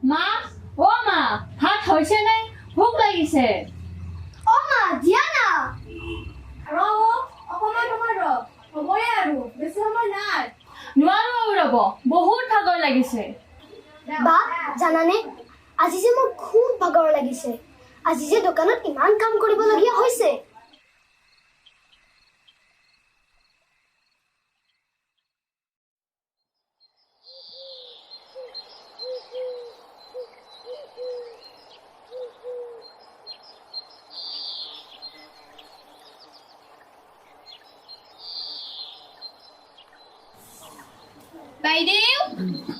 মা, অ মা, ভাত হৈছে নে? ভোক লাগিছে। অ মা, দিয়া না। ৰ, অকণমান সময় ৰ, হ'বয়ে আৰু বেছি সময় নাই। নোৱাৰো আৰু ৰ'ব, বহুত ভাগৰ লাগিছে। বা জানানে, আজি যে মোৰ খুব ভাগৰ লাগিছে। আজি যে দোকানত ইমান কাম কৰিবলগীয়া হৈছে। বাইদেউ,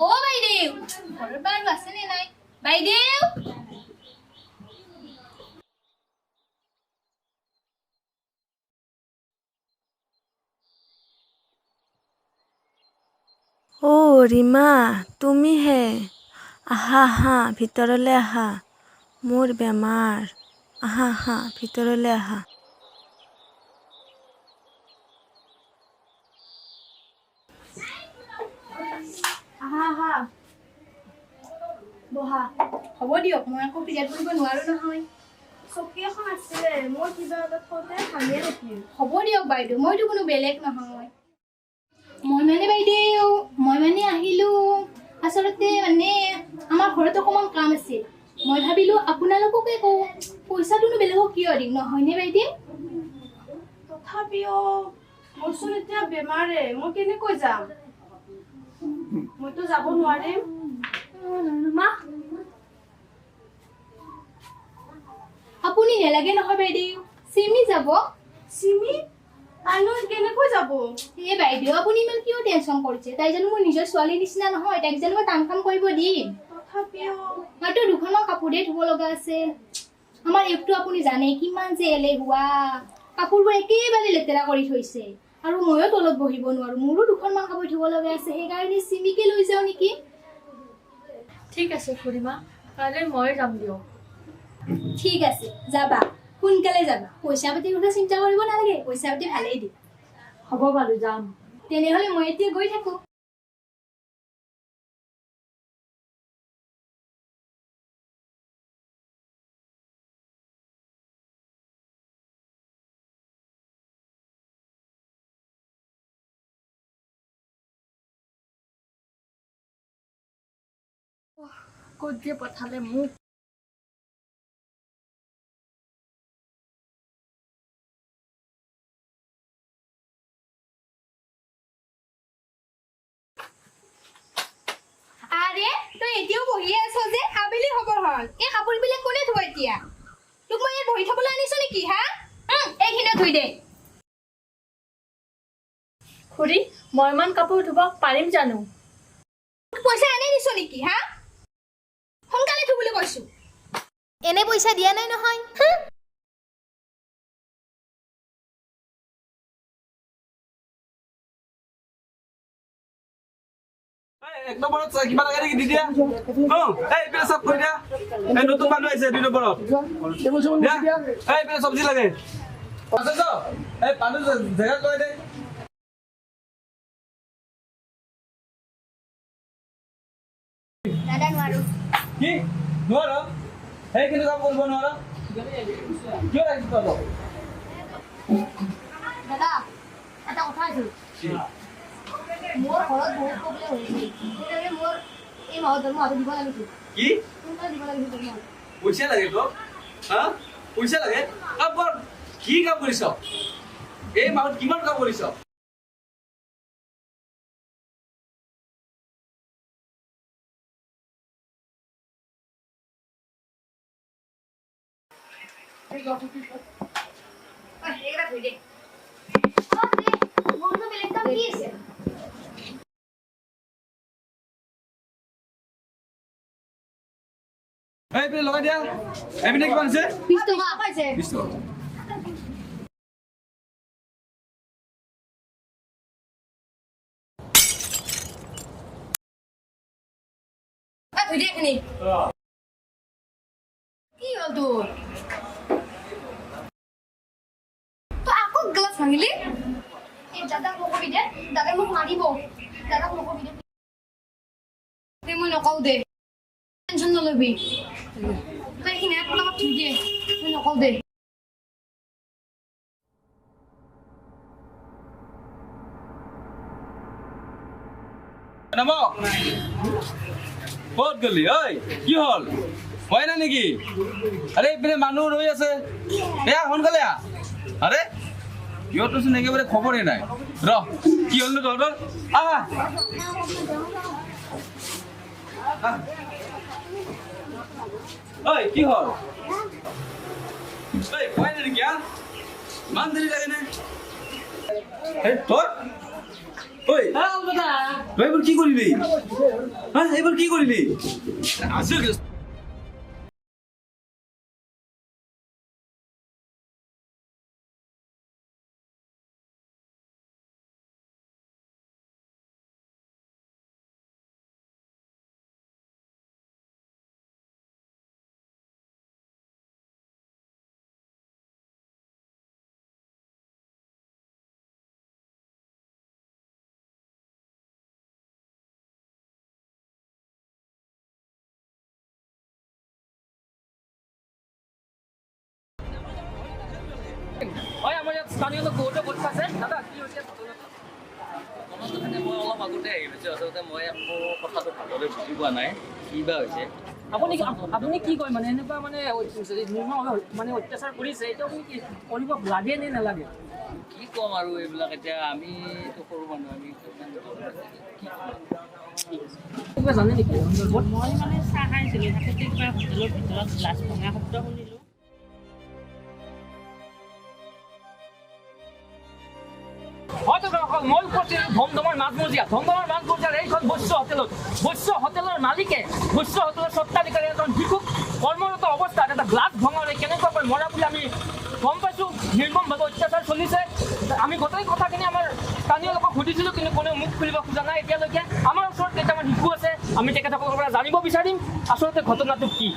অ বাইদেউ, ঘৰত বাৰু আছেনে নাই বাইদেউ? অ' ৰীমা, তুমিহে? আহা আহা, ভিতৰলৈ আহা। মোৰ বেমাৰ। আহা আহা, ভিতৰলৈ আহা। আহা আহা, বহা। হ'ব দিয়ক, মই আকৌ পিৰিয়ড কৰিব নোৱাৰো নহয়। চকী এখন আছিলে, মই কিবা এটা থওঁতে ভাঙিয়ে থাকিল। হ'ব দিয়ক বাইদেউ, মইতো কোনো বেলেগ নহয়। মই মানে বাইদেউ, মই মানে আহিলোঁ আচলতে মানে আমাৰ ঘৰত অকণমান কাম আছিল। মই ভাবিলোঁ আপোনালোককে কওঁ, পইচাটোনো বেলেগক কিয় দিম, নহয়নে বাইদেউ? তথাপিও মোৰচোন এতিয়া বেমাৰে, মই কেনেকৈ যাম? মইতো যাব নোৱাৰিম। মা, আপুনি নেলাগে নহয় বাইদেউ, চিমি যাব। চিমি? তাইনো কেনেকৈ যাব? এই বাইদেউ, আপুনি ইমান কিয় টেনশ্যন কৰিছে? তাই জানো মোৰ নিজৰ ছোৱালীৰ নিচিনা নহয়? তাইক জানো মই টান কাম কৰিব দিম? তথাপিও মাত্ৰ দুখনমান কাপোৰহে ধুব লগা আছে। আমাৰ এপটো আপুনি জানে কিমান যে এলেহুৱা, কাপোৰবোৰ একেবাৰে লেতেৰা কৰি থৈছে। আৰু ময়ো তলত বহিব নোৱাৰো, মোৰো দুখনমান কাপোৰ ধুব লগা আছে। সেইকাৰণে চিমিকে লৈ যাওঁ নেকি? ঠিক আছে খুৰীমা, কাইলৈ মই যাম দিয়ক। ঠিক আছে, যাবা, সোনকালে যাবা। পইচা পাতিৰ কথা চিন্তা কৰিব নালাগে, পইচা পাতি ভালেই দিম। হ'ব বাৰু, যাম। তেনেহ'লে মই এতিয়া গৈ থাকোঁ। ক'ত যে পঠালে মোক। আৰে তই এতিয়াও বহিয়ে আছ যে? আবেলি হ'ব হ'ল, এই কাপোৰবিলাক কোনে ধুব এতিয়া? তোক মই ইয়াত বহি থবলৈ আনিছো নেকি? হা, এইখিনিও ধুই দে। খুৰী, মই ইমান কাপোৰ ধুব পাৰিম জানো? পইচা আনি দিছো নেকি? হা, সোনকালে ধু বুলি কৈছো। এনে পইচা দিয়া নাই নহয়। এক নম্বৰত কিবা লাগে নেকি দি দিয়া। অ, এই এইপিনে চাফ কৰি দিয়া। এই নতুন মানুহ আহিছে দুই নম্বৰত। দিয়া। এই এইপিনে চব্জি লাগে। আছে, এই মানুহ জেগাত লৈ দে। দাদা, নোৱাৰো। কি নোৱাৰ? সেইখিনি কাম কৰিব নোৱাৰ? কিয় ৰাখিছ তহঁতক? দাদা, এটা কথা আছিল। মোৰ ঘৰত বহুত প্ৰব্লেম হৈছে, সেইকাৰণে মোৰ এই মাহত দৰমহাটো দিব লাগিছিল। কি? সোনকালে দিব লাগিছিল দৰমহাটো। পইচা লাগে তোক? হা, পইচা লাগে? কাম কৰ। কি কাম কৰিছ এই মাহত? কিমান কাম কৰিছ? এইকেইটা ধুই দে। অ দে, মোৰনো বেলেগ কাম কি আছে? এই পিনে লগাই দিয়া। এইপিনে কিমান হৈছে? 20 টকা পাইছে। 20 টকা। ধুই দে এইখিনি। কি হ'ল তোৰ? তই আকৌ গ্লাছ ভাঙিলি? এই দাদাক নকবি দে, দাদাই মোক মাৰিব। দাদাক নকবি দে। দে, মই নকওঁ দে। টেনচন নলবি, তই এইখিনি অলপ ধুই দে, মই নকওঁ দে। নম ক'ত গ'লি ঐ? কি হ'ল, হয় নাই নেকি? আৰে এইপিনে মানুহ ৰৈ আছে, এয়া সোনকালে আহ। আৰে সিহঁতৰচোন একেবাৰে খবৰেই নাই। ৰ, কি হ'লনো তহঁতৰ? আহা। ঐ কি হ'ল? ঐ হয় নাই নেকি? ইমান দেৰি লাগেনে? এই তোৰ ঐ, তই এইবোৰ কি কৰিলি? হা, এইবোৰ কি কৰিলি? আজিও হয়, আমাৰ ইয়াত স্থানীয় লোক বহুতো গোট খাইছে। দাদা, কি হৈছে ঘটনাটো? ঘটনাটো মই অলপ আগতে আহি পাইছোঁ। আচলতে মই একো কথাটো ভালদৰে বুজি পোৱা নাই কি বা হৈছে। আপুনি কি কয়, মানে এনেকুৱা মানে নিৰ্মমভাৱে মানে অত্যাচাৰ কৰিছে, এইটো আপুনি কি কৰিব লাগে নে নালাগে? কি ক'ম আৰু এইবিলাক, এতিয়া আমিতো সৰু মানুহ, আমি কি ক'ম। কিবা জানে নেকি? মই মানে চাহ খাইছিলোঁ, থাকোঁতে কিবা হোটেলৰ ভিতৰত গ্লাছ ভঙা শব্দ শুনিলোঁ। হয়তো মই উপস্থিত ধমধমৰ মাজমজিয়া, ধমধমৰ মাজমজিয়াৰ এইখন বৈশ্য হোটেলত। বৈশ্য হোটেলৰ মালিকে, বৈশ্য হোটেলৰ স্বত্বাধিকাৰী এজন শিশুক কৰ্মৰত অৱস্থাত এটা গ্লাছ ভঙাৰে কেনেকুৱাকৈ মৰা বুলি আমি গম পাইছোঁ। নিৰ্মমভাৱে অত্যাচাৰ চলিছে। আমি গোটেই কথাখিনি আমাৰ স্থানীয় লোকক সুধিছিলোঁ, কিন্তু কোনেও মুখ খুলিব খোজা নাই এতিয়ালৈকে। আমাৰ ওচৰত কেইটামান শিশু আছে, আমি তেখেতসকলৰ পৰা জানিব বিচাৰিম আচলতে ঘটনাটো কি।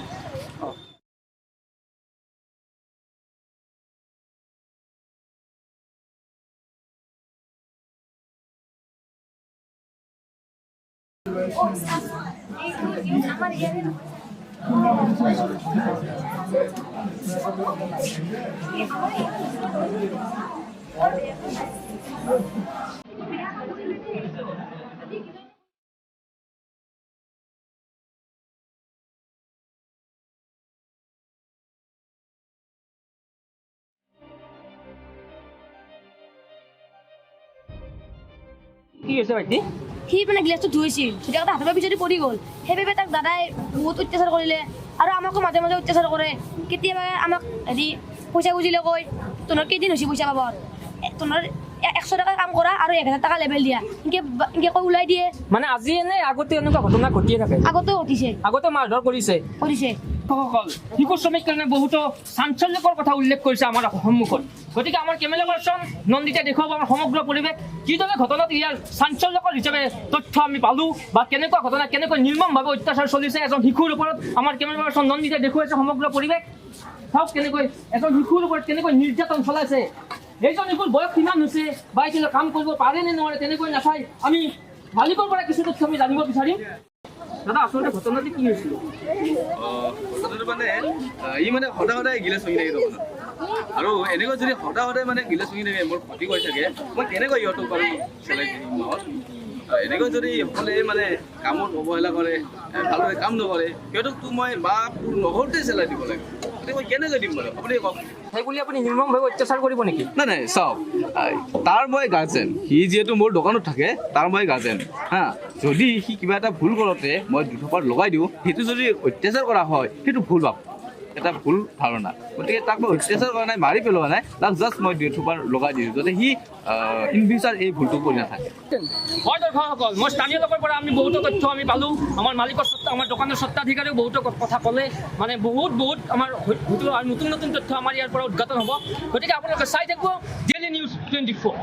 কি হৈছে ভাইটি? সি মানে গিলাচটো ধুইছিল, ধুই থাকোঁতে হাতৰ পৰা পিছদি পৰি গ'ল। সেইবাবে তাক দাদাই বহুত অত্যাচাৰ কৰিলে আৰু আমাকো মাজে মাজে অত্যাচাৰ কৰে। কেতিয়াবা আমাক হেৰি পইচা খুজিলে কয়, তহঁতৰ কেইদিন হৈছে পইচা পাব, তহঁতৰ 100 টকা কাম কৰা আৰু 1000 টকা লেবেল দিয়া, এনেকৈ কৈ ওলাই দিয়ে। মানে আজি এনে আগতে এনেকুৱা ঘটনা ঘটিয়ে থাকে? আগতেও ঘটিছে। আগতে মাৰধৰ কৰিছে? কৰিছে। শিক্ষকসকল শিশু শ্ৰমিককৰণে বহুতো চাঞ্চল্যকৰ কথা উল্লেখ কৰিছে আমাৰ সন্মুখত। গতিকে আমাৰ কেমেৰা পাৰ্চন নন্দিতাই দেখুৱাব আমাৰ সমগ্ৰ পৰিৱেশ, কিদৰে ঘটনাত ইয়াৰ চাঞ্চল্যকৰ হিচাপে তথ্য আমি পালোঁ বা কেনেকুৱা ঘটনা, কেনেকৈ নিৰ্মমভাৱে অত্যাচাৰ চলিছে এজন শিশুৰ ওপৰত। আমাৰ কেমেৰা পাৰ্চন নন্দিতাই দেখুৱাইছে সমগ্ৰ পৰিৱেশ। চাওক কেনেকৈ এজন শিশুৰ ওপৰত কেনেকৈ নিৰ্যাতন চলাইছে। এইজন শিশুৰ বয়স কিমান হৈছে বা এতিয়া কাম কৰিব পাৰে নে নোৱাৰে তেনেকৈ নাচাই আমি মালিকৰ পৰা কিছু তথ্য আমি জানিব বিচাৰিম। দাদা, আচলতে ঘটনাটো কি হৈছিল? ঘটনাটো মানে ই মানে সদায় সদায় গিলাচ ভাঙি থাকে দোকানত, আৰু এনেকৈ যদি সদায় সদায় মানে গিলাচ ভাঙি থাকে, মোৰ ক্ষতি কৰি থাকে, মই কেনেকৈ ইহঁতক বাৰু চেলাই দিম মাহত? এনেকৈ যদি সকলোৱে মানে কামত অৱহেলা কৰে, ভালদৰে কাম নকৰে, সিহঁতকতো মই মাহ নহওঁতে চেলাই দিব লাগে। গতিকে মই কেনেকৈ দিম বাৰু, আপুনি কওক? সেই বুলি আপুনি নিৰ্মমভাৱে অত্যাচাৰ কৰিব নেকি? নাই নাই, চাওক, তাৰ মই গাৰ্জেন, সি যিহেতু মোৰ দোকানত থাকে, তাৰ মই গাৰ্জেন। হা, যদি সি কিবা এটা ভুল কৰোঁতে মই দুথোপাত লগাই দিওঁ, সেইটো যদি অত্যাচাৰ কৰা হয়, সেইটো ভুল ভাব, এটা ভুল ধাৰণা। গতিকে তাক মই অত্যাচাৰ কৰা নাই, মাৰি পেলোৱা নাই, তাক জাষ্ট মই দুথোপাৰ লগাই দিছোঁ যাতে সি ইন ফিউচাৰ এই ভুলটো কৰি নাথাকে। হয় দৰ্শকসকল, মই স্থানীয় লোকৰ পৰা আমি বহুতো তথ্য আমি পালোঁ। আমাৰ মালিকৰ স্বত্ব, আমাৰ দোকানৰ স্বত্বাধিকাৰীও বহুতো কথা ক'লে, মানে বহুত বহুত আমাৰ আৰু নতুন নতুন তথ্য আমাৰ ইয়াৰ পৰা উদ্ঘাটন হ'ব। গতিকে আপোনালোকে চাই থাকিব ডেইলি নিউজ 24।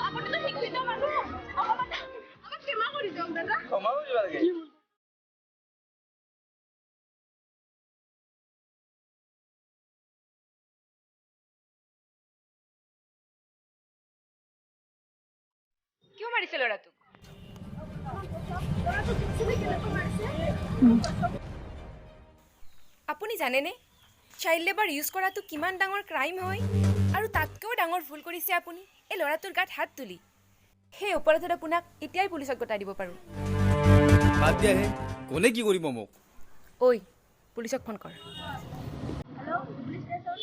আপুনিতো শিক্ষিত মানুহ, ক্ষমা কৰিব লাগে। কিয় মাৰিছে ল'ৰাটোক? ল'ৰাটোক দেখিছেনে কেনেকৈ মাৰিছে? আপুনি জানেনে চাইল্ড লেবাৰ ইউজ কৰাটো কিমান ডাঙৰ ক্ৰাইম হয়? আৰু তাতকৈও ডাঙৰ ভুল কৰিছে আপুনি এই ল'ৰাটোৰ গাত হাত তুলি। সেই অপৰাধত আপোনাক এতিয়াই পুলিচত গতাই দিব পাৰোঁ। বাদ দিয়া হে, কোনে কি কৰিব মোক। ঐ, পুলিচক ফোন কৰ। Hello, police station.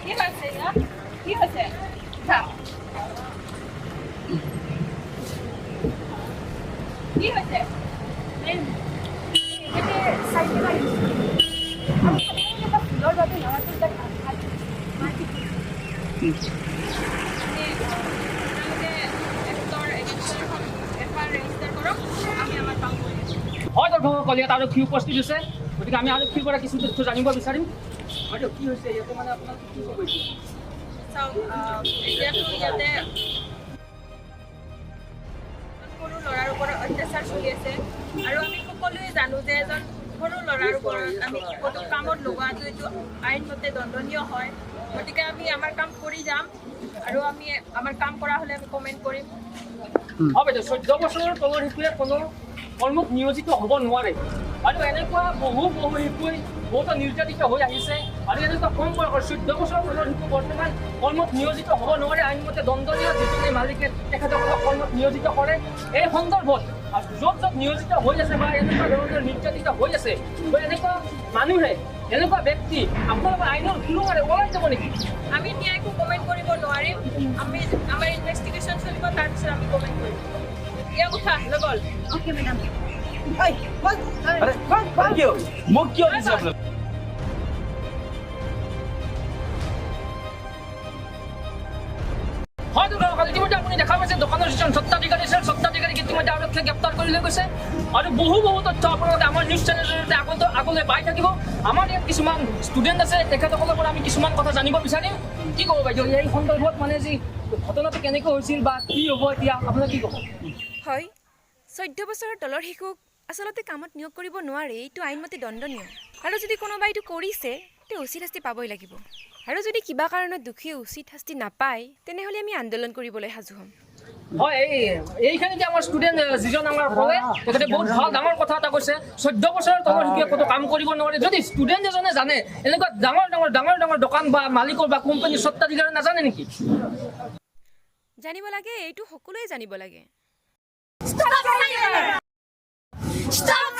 কি হৈছে ইয়াত? কি হৈছে? কি হৈছে? তেখেতে চাইল্ড লেবাৰ ইউজ কৰিছে আৰু সাধাৰণ এটা ভুলৰ বাবে ল'ৰাটোৰ গাত হাত মাৰপিট কৰিছে। আপোনালোকে এক্টৰ এগেইনষ্টত এফআইআৰ ৰেজিষ্টাৰ কৰক, আমি আমাৰ কাম কৰি আছোঁ। হয় দৰ্শকসকল, ইয়াত আৰক্ষী উপস্থিত হৈছে, গতিকে আমি আৰক্ষীৰ পৰা কিছু তথ্য জানিব বিচাৰিম। বাইদেউ, কি হৈছে ইয়াতে? মানে আপোনালোকে কি ক'ব এতিয়া? চাওক, এতিয়াতো ইয়াতে সৰু ল'ৰাৰ ওপৰত অত্যাচাৰ চলি আছে আৰু আমি সকলোৱে জানো যে এজন সৰু ল'ৰাৰ ওপৰত আমি ক'তো কামত লগোৱাটো এইটো আইনমতে দণ্ডনীয় হয়। গতিকে আমি আমাৰ কাম কৰি যাম আৰু আমি আমাৰ কাম কৰা হ'লে আমি কমেণ্ট কৰিম। হয় বাইদেউ, 14 বছৰৰ তলৰ শিশুৱে কোনো কৰ্মত নিয়োজিত হ'ব নোৱাৰে আৰু এনেকুৱা বহু বহু শিশুৱে বহুতো নিৰ্যাতিত হৈ আহিছে আৰু এনেকুৱা কম বয়সৰ 14 বছৰৰ তলৰ শিশু বৰ্তমান কৰ্মত নিয়োজিত হ'ব নোৱাৰে, আইনমতে দণ্ডনীয় যিজনে মালিকে তেখেতসকলক কৰ্মত নিয়োজিত কৰে। এই সন্দৰ্ভত য'ত য'ত নিয়োজিত হৈ আছে বা এনেকুৱা ধৰণৰ নিৰ্যাতিত হৈ আছে বা এনেকুৱা মানুহে, এনেকুৱা ব্যক্তি আপোনালোকৰ আইনৰ সুৰুঙাৰে ওলাই যাব নেকি? আমি এতিয়া একো কমেণ্ট কৰিব নোৱাৰিম। আমি আমাৰ ইনভেষ্টিগেশ্যন চলিব, তাৰপিছত আমি কমেণ্ট কৰিম। ইয়াক উঠা লগল। Okay madam. আৰে কিয় মোক কিয় দিছে আপোনালোকে? হয় দৰ্শকসকল, ইতিমধ্যে আপুনি দেখা পাইছে দোকানৰ যিজন স্বত্বাধিকাৰী আছিল, স্বত্বাধিকাৰীক ইতিমধ্যে আৰক্ষীয়ে গ্ৰেপ্তাৰ কৰি লৈ গৈছে আৰু বহু বহু তথ্য আপোনালোকে আমাৰ নিউজ চেনেলৰ জৰিয়তে আগলৈ পাই থাকিব। আমাৰ ইয়াত কিছুমান ষ্টুডেণ্ট আছে, তেখেতসকলৰ পৰা আমি কিছুমান কথা জানিব বিচাৰিম। কি ক'ব বাইদেউ এই সন্দৰ্ভত, মানে যি ঘটনাটো কেনেকৈ হৈছিল বা কি হ'ব এতিয়া আপোনালোকে কি ক'ব? হয়, 14 বছৰৰ তলৰ শিশুক আচলতে কামত নিয়োগ কৰিব নোৱাৰে, এইটো আইনমতে দণ্ডনীয় আৰু যদি কোনোবাই এইটো কৰিছে তেওঁ উচিত শাস্তি পাবই লাগিব আৰু যদি কিবা কাৰণত দোষীয়ে উচিত শাস্তি নাপায় তেনেহ'লে আমি আন্দোলন কৰিবলৈ সাজু হ'ম। হয়, এইখিনিতে আমাৰ ষ্টুডেণ্ট যিজন আমাৰ ক'লে, তেখেতে বহুত ভাল ডাঙৰ কথা এটা কৈছে। 14 বছৰৰ তলৰ শিশুৱে ক'তো কাম কৰিব নোৱাৰে। যদি ষ্টুডেণ্ট এজনে জানে, এনেকুৱা ডাঙৰ ডাঙৰ ডাঙৰ ডাঙৰ দোকান বা মালিকৰ বা কোম্পানীৰ স্বত্বাধিকাৰে নাজানে নেকি? জানিব লাগে, এইটো সকলোৱে জানিব লাগে। Stop!